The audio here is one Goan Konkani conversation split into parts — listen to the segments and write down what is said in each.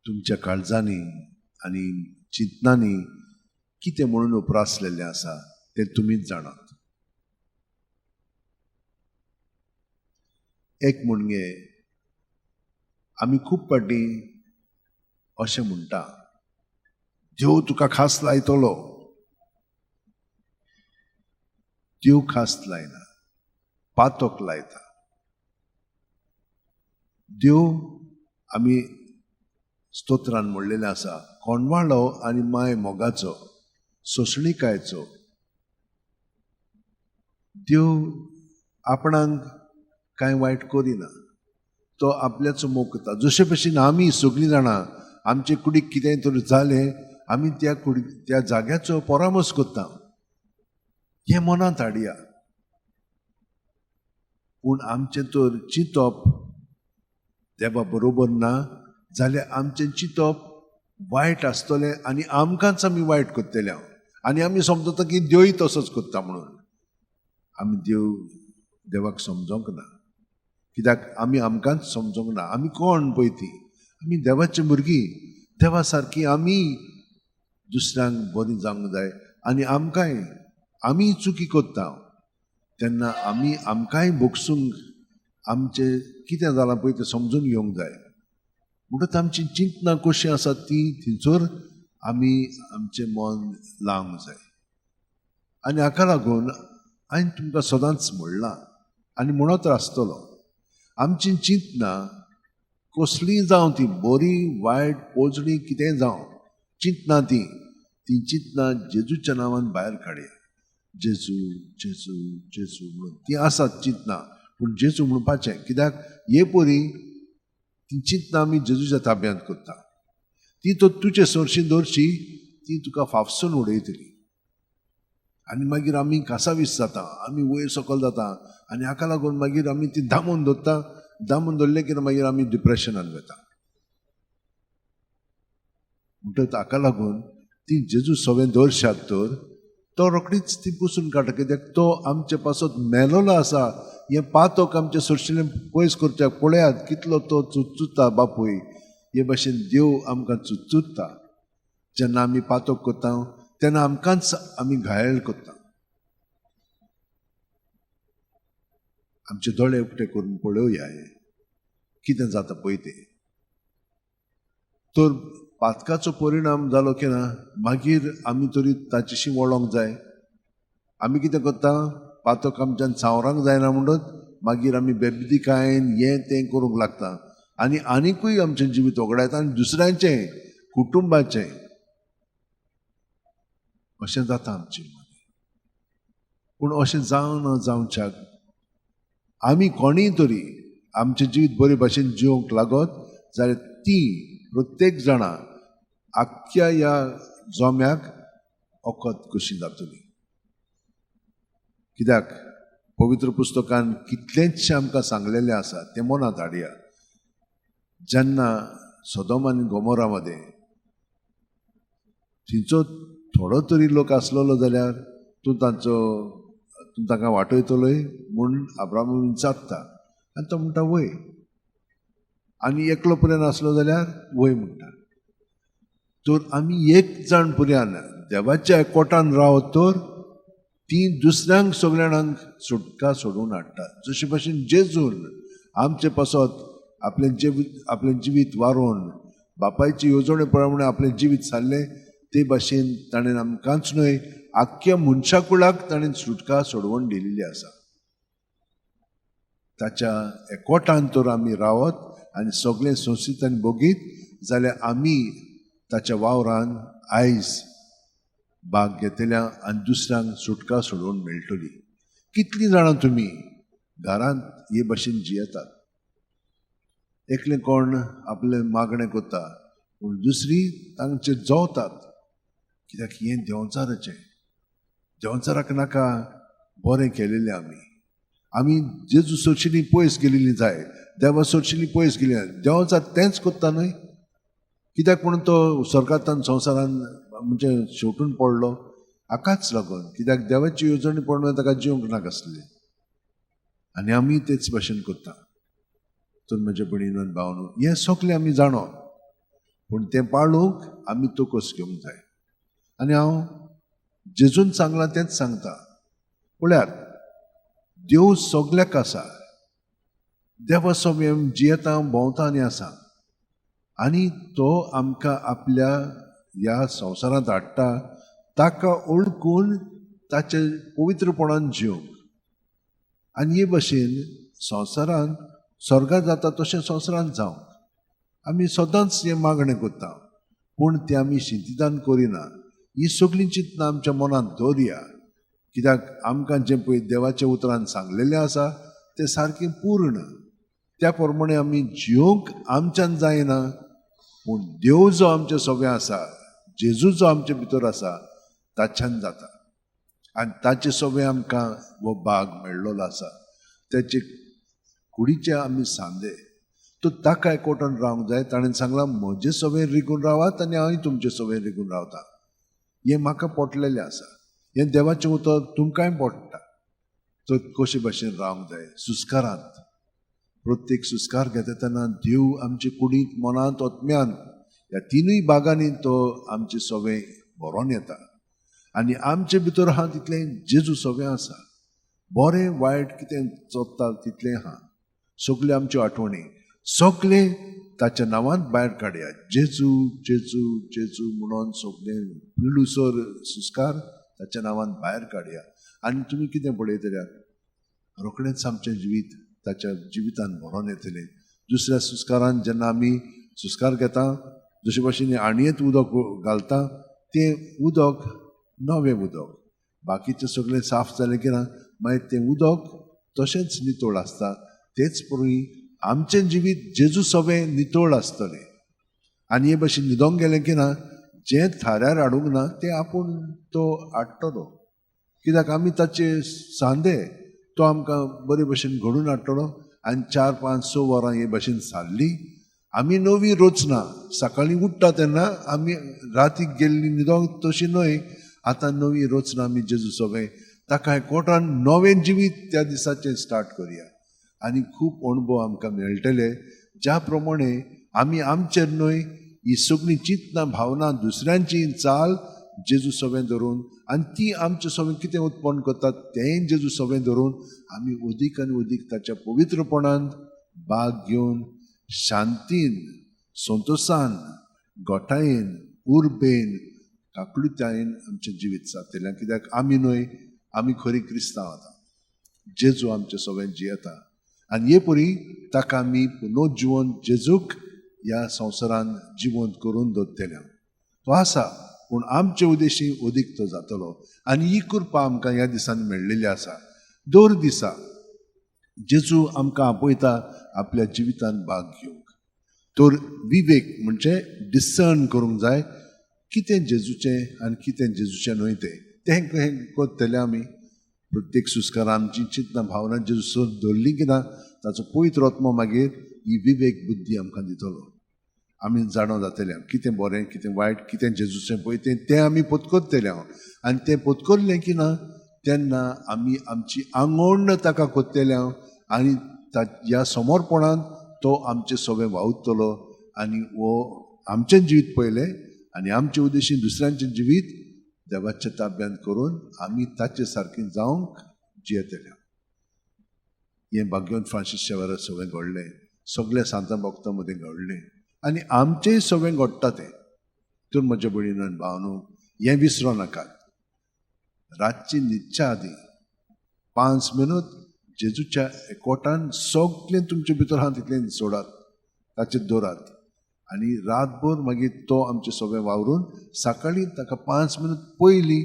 तुमच्या काळजांनी आनी चिंतनांनी कितें म्हणून उप्रासलेलें आसा तें तुमीच जाणात. एक म्हणगे आमी खूब फावटी अशें म्हणटा, देव तुका खास लायतलो. देव खास लायना, पातक लायता. देव आमी स्तोत्रान म्हणलेलें आसा, कोंडवाळो आनी माय मोगाचो, सोंसणिकायचो. देव आपणाक कांय वायट करिना, तो आपल्याचो मोग करता. जशे भशेन आमी सगळीं जाणां आमचे कुडीक कितेंय तर जालें, आमी त्या कुडी त्या जाग्याचो परामर्श करता, हें मनांत हाडया. पूण आमचें तर चिंतप देवा बरोबर ना जाल्यार आमचें चिंतप वायट आसतलें आनी आमकांच आमी वायट करतले. आनी आमी समजता की देवय तसोच करता म्हणून. आमी देव देवाक समजोंक ना, कित्याक आमी आमकांच समजोंक ना. आमी कोण पळय ती, आमी देवाची भुरगीं, देवा सारकी आमी दुसऱ्यांक बरी जावंक जाय. आनी आमकांय आमी चुकी करता तेन्ना आमी आमकांय भोगसूंक आमचें कितें जालां पळय तें समजून घेवंक जाय. म्हणटकच आमची चिंतनां कशीं आसात ती थंयसर आमी आमचें मन लावंक जाय. आनी हाका लागून हांवें तुमकां सदांच म्हणलां आनी म्हणत आसतलो, आमची चिंतनां कसलीं जावं ती, बरी वायट पोजडी कितेंय जावं, चिंतनां ती ती चिंतनां जेजूच्या नांवान भायर काडया. जेजू जेजू जेजू म्हणून ती आसात चिंतनां, पूण जेजू म्हणपाचें कित्याक हे परी ती चिंतनां आमी जेजूच्या ताब्यांत करता. ती तर तुजे सरशी दवरची, ती तुका फाफसून उडयतली. आनी मागीर आमी कासावीस जाता, आमी वयर सकयल जाता आनी हाका लागून मागीर आमी ती दामून दवरता. दामून दवरलें की मागीर आमी डिप्रेशनान वता. म्हणटकच हाका लागून ती जेजू सगळें दवरशात तर तो रोखडीच ती पुसून काडटा, कित्याक तो आमचे पासत मेलोलो आसा. हें पातक आमचे सरशिलें पयस करच्याक पळयात कितलो तो चुचुता बापूय. हे भाशेन देव आमकां चुचुता. जेन्ना आमी पातक करता तेन्ना आमकांच आमी घायल करता. आमचे दोळे उक्ते करून पळोवया कितें जाता पळय तें. तर पातकाचो परिणाम जालो की ना मागीर आमी तरी ताचेशी वळोंक जाय. आमी कितें करता, पातक आमच्यान सांवरांक जायना म्हणून मागीर आमी बेबदीकायेन हें तें करूंक लागता आनी आनिकूय आमचें जिवीत वगडायता आनी दुसऱ्यांचें कुटुंबाचें. अशें जाता आमचें. पूण अशें जावं ना जावच्याक आमी कोणीय तरी आमचें जिवीत बरे भाशेन जिवंक लागत जाल्यार ती प्रत्येक जाणां आख्ख्या ह्या जोम्याक वखद कशी जातली. कित्याक पवित्र पुस्तकान कितलेंचशें आमकां सांगलेलें आसा तें मनांत हाडया. जेन्ना सदोम आनी गोमोरा मदें थंयचो थोडो तरी लोक आसलेलो जाल्यार तूं तांचो तूं तांकां वाटयतलोय म्हूण अब्राहम विचारता आनी तो म्हणटा वय. आनी एकलो पर्यंत आसलो जाल्यार वय म्हणटा. तर आमी एक जाण पर्यंत देवाच्या एकवटान रावत तर ती दुसऱ्यांक सगळ्या जाणांक सुटका सोडून हाडटा. जशे भाशेन जेजून आमचे पासत आपलें आपलें जिवीत वारोवन बापायची येवजणे प्रमाणे आपलें जिवीत सारलें, ते भाशेन ताणें आमकांच न्हय आख्ख्या मनशाकुळाक ताणें सुटका सोडवण दिलेली आसा. ताच्या एकवटान तर आमी रावत आनी सगळें संस्थीत आनी भोगीत जाल्यार आमी ताच्या वावरान आयज भाग घेतल्या आनी दुसऱ्यांक सुटका सोडोवन मेळटली. कितलीं जाणां तुमी घरांत हे भाशेन जियेतात. एकलें कोण आपलें मागणें करता पूण दुसरी तांचे जेवतात. कित्याक हें देंवचाराचें, देंवचाराक नाका बरें केलेलें. आमी आमी जेजू सोडशिली पयस गेलेली जाय, देवा सोडशिली पयस गेली. देंवचार तेंच करता न्हय, कित्याक म्हणून तो स्वर्गांत संवसारान म्हणजे शेवटून पडलो हाकाच लागून. कित्याक देवाची येवजणी पडून ताका जिवंक नाका आसलें. आनी आमी तेच भाशेन करता. तर म्हजे भयणीन भावनो हें सगळें आमी जाणो. पूण तें पाळूंक आमी तोकस घेवंक जाय. आनी हांव जेजून सांगलां तेंच सांगता. पळयात, देव सगल्याक आसा, देवा सगळें जियेता, भोंवता आनी आसा, आनी तो आमकां आपल्या ह्या संवसारांत हाडटा ताका ओळखून ताचे पवित्रपणान जिवंक. आनी हे भशेन संवसारांत स्वर्गार जाता तशें संवसारांत जावंक आमी सदांच हें मागणें करता, पूण तें आमी शिंतिदान करिना. ही सगळीं चिंतनां आमच्या मनांत दवरया, कित्याक आमकां जें पळय देवाच्या उतरान सांगलेलें आसा तें सारकें पूर्ण, त्या प्रमाणे आमी जिवंक आमच्यान जायना, पूण देव जो आमचे सगळें आसा, जेजू जो आमचे भितर आसा, ताच्यान जाता. आनी ताचे सगळें आमकां हो भाग मेळ्ळो आसा. ताचे कुडीचे आमी सांदे, तो ताका एकवटान रावंक जाय. ताणें सांगलां, म्हजे सगळें रिगून रावात आनी हांवूय तुमचे सगळें रिगून रावता. हें म्हाका पोटलेलें आसा, हें देवाचें उतर तुमकांय पोट्टा. तर कशे भाशेन रावंक जाय सुस्कारांत. प्रत्येक सुस्कार घेता तेन्ना देव आमचे कुडींत, मनांत, आत्म्यांत ह्या तिनूय भागांनी तो आमचे सगळें भरोन येता. आनी आमचे भितर आहा तितलें जेजू सगळें आसा. बरें वायट कितें चोत्ता तितलें आहा. सगल्यो आमच्यो आठवणी सगळें ताच्या नांवान भायर काडया. जेजू जेजू जेजू म्हणून सगळें पिळूसर सुस्कार ताच्या नांवान भायर काडया. आनी तुमी कितें पळयतल्यात, रोखडेंच आमचें जिवीत ताच्या जिवितान भरोन येतलें. दुसऱ्या सुस्कारान जेन्ना आमी सुस्कार घेता, जशे भाशेन आणयेंत उदक घालता, तें उदक नवें उदक, बाकीचें सगळें साफ जालें की ना मागीर तें उदक तशेंच नितळ आसता. तेच परी आमचें जिवीत जेजू सगळें नितळ आसतलें. आनी हे भाशेन न्हिदोंक गेलें की ना, जें थाऱ्यार हाडूंक ना तें आपूण तो हाडटलो, कित्याक आमी ताचे सांदे, तो आमकां बरे भशेन घडून हाडटलो. आनी 4, 5, 6 वरां हे भशेन सारली आमी नवी रचना. सकाळीं उठ्ठा तेन्ना आमी रातीक गेल्ली न्हिदोंक तशी न्हय, आतां नवी रचना आमी जेजू सगळें ताका एकवटान नवें जिवीत त्या दिसाचें स्टार्ट करया. आनी खूब अणभव आमकां मेळटले, ज्या प्रमाणे आमी आमचेर न्हय ही सगळीं चिंतनां, भावना, दुसऱ्यांची चाल जेजू सगळें धरून, आनी ती आमचें सगळें कितें उत्पन्न करतात तेंय जेजू सगळें धरून आमी अदीक आनी अदीक ताच्या पवित्रपणान भाग घेवन शांतीन, संतोशान, गोठायेन, उर्बेन, काकळुतायेन आमचें जिवीत सारतलें. कित्याक आमी न्हय, आमी खरी क्रिस्तांव आतां, जेजू आमचें सगळें जियेता. आनी हे परी ताका आमी पुनोजिवन जेजूक ह्या संवसारान जिवंत करून दवरतले. तो आसा, पूण आमचे उद्देशी अदीक तो जातलो. आनी ही कृपा आमकां ह्या दिसांनी मेळ्ळेली आसा. दर दिसा जेजू आमकां आपयता आपल्या जिवितान भाग घेवंक. तर विवेक म्हणजे डिसर्न करूंक जाय कितें जेजूचें आनी कितें जेजूचें न्हय तें. तें करतले आमी. प्रत्येक सुस्कार आमची चिंतना, भावना जेजू सर धरली की ना, ताचो पवित्र आत्मो मागीर ही विवेक बुद्धी आमकां दितलो. आमी जाणो जातले कितें बरें, कितें वायट, कितें जेजूचें पळय तें तें आमी पोतकोरतले हांव. आनी तें पोतकोरलें की ना तेन्ना आमी आमची आंगवण ताका कोत्तले हांव. आनी ह्या समर्पणान तो आमचें सगळें वावुरतलो. आनी हो आमचें जिवीत पळयलें आनी आमचे उद्देशीन दुसऱ्यांचें जिवीत देवाच्या ताब्यांत करून आमी ताचे सारकें जावंक जियेतले. हें भाग्यवंत फ्रांसीस शेवारा सगळें घडलें, सगळ्या सांतां भक्तां मदें घडलें आनी आमचेंय सगळें घडटा तें. तर म्हज्या भयणीन आनी भावनो, हें विसरो नाकात. रातची न्हिदच्या आदीं 5 मिनट जेजूच्या एकवटान सगळें तुमचे भितर आहा तितलें सोडात, ताचेर दवरात. आनी रातभर मागीर तो आमचें सगळें वावरून सकाळीं ताका 5 मिनट पयलीं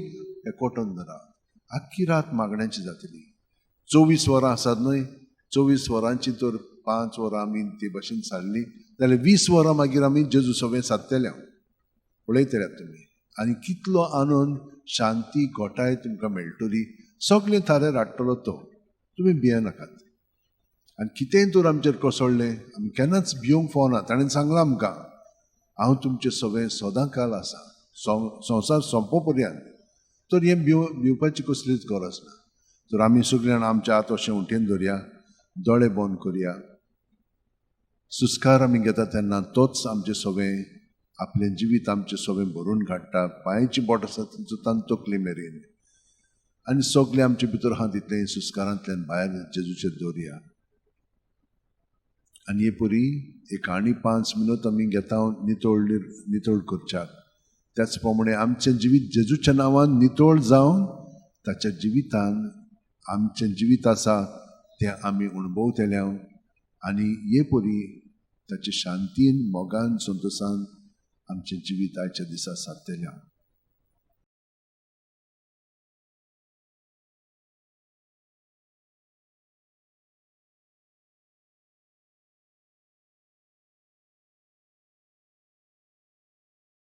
एकवटान धरात. आख्खी रात मागण्यांची जातली. 24 वरां आसात न्हय, 24 वरांची तर 5 वरां आमी ते भशेन सारली जाल्यार 20 वरां मागीर आमी जेजू सगळें सादतले. पळयतल्यात तुमी. आनी कितलो आनंद, शांती, घोटाय तुमकां मेळटली. सगळें थाऱ्यार हाडटलो तो, तुमी भियेनाकात. आनी कितेंय तर आमचेर कोसळ्ळें आमी केन्नाच भिवंक फावना. ताणें सांगलां आमकां, हांव तुमचें सगळें सदां काल आसा, संवसार सोंपो पर्यंत. तर हें भिवपाची कसलीच गरज ना. तर आमी सगळीं जाणां आमच्या हात अशें उठेन धरया, दोळे बंद करया. सुस्कार आमी घेता तेन्ना तोच आमचें सगळें आपलें जिवीत आमचें सगळें भरून काडटा, पांयाची बोट आसा थंयचो तान तकली मेरेन, आनी सगळें आमचे भितर आहा तितलें संस्कारांतल्यान भायर जेजूचेर दवरया. आनी हे परी एक आनी 5 मिनट आमी घेता नितळ नितळ करच्याक. त्याच प्रमाणे आमचें जिवीत जेजूच्या नांवान नितळ जावन ताच्या जिवितान आमचें जिवीत आसा तें आमी अणभवतले आनी हे परी ताचे शांतीन, मोगान, संतोशान आमचें जिवीत आयच्या दिसा सारतलें.